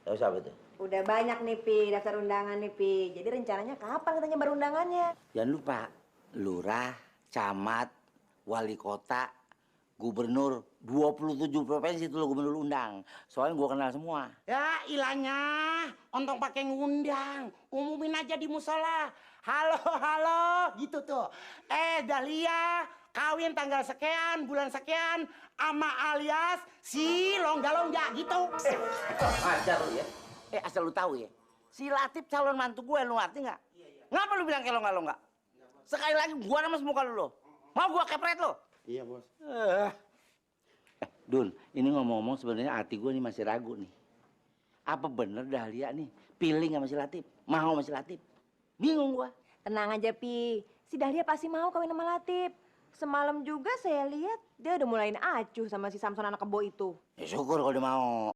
Tahu siapa itu? Udah banyak nih, Pi, daftar undangan nih, Pi. Jadi rencananya kapan katanya baru undangannya? Jangan lupa, lurah, camat, wali kota, gubernur, 27 provinsi itu lo gubernur undang. Soalnya gua kenal semua. Ya ilahnya, ontong pakai ngundang, umumin aja di musola. Halo, halo, gitu tuh. Dahlia, kawin tanggal sekian, bulan sekian, ama alias si longga-longga gitu. Ajar lu ya. Asal lu tahu ya, si Latif calon mantu gue, lu ngerti nggak? Ngapa lu bilang kayak lo nggak? Sekali lagi gua namas muka lu. Mau gua kepret lo? Iya bos. Dun, ini ngomong-ngomong sebenarnya hati gue nih masih ragu nih. Apa bener Dahlia nih feeling sama si Latif? Mau sama si Latif? Bingung gua. Tenang aja, Pi. Si Dahlia pasti mau kawin sama Latif. Semalam juga saya lihat dia udah mulain acuh sama si Samson anak kebo itu. Ya syukur kalau dia mau.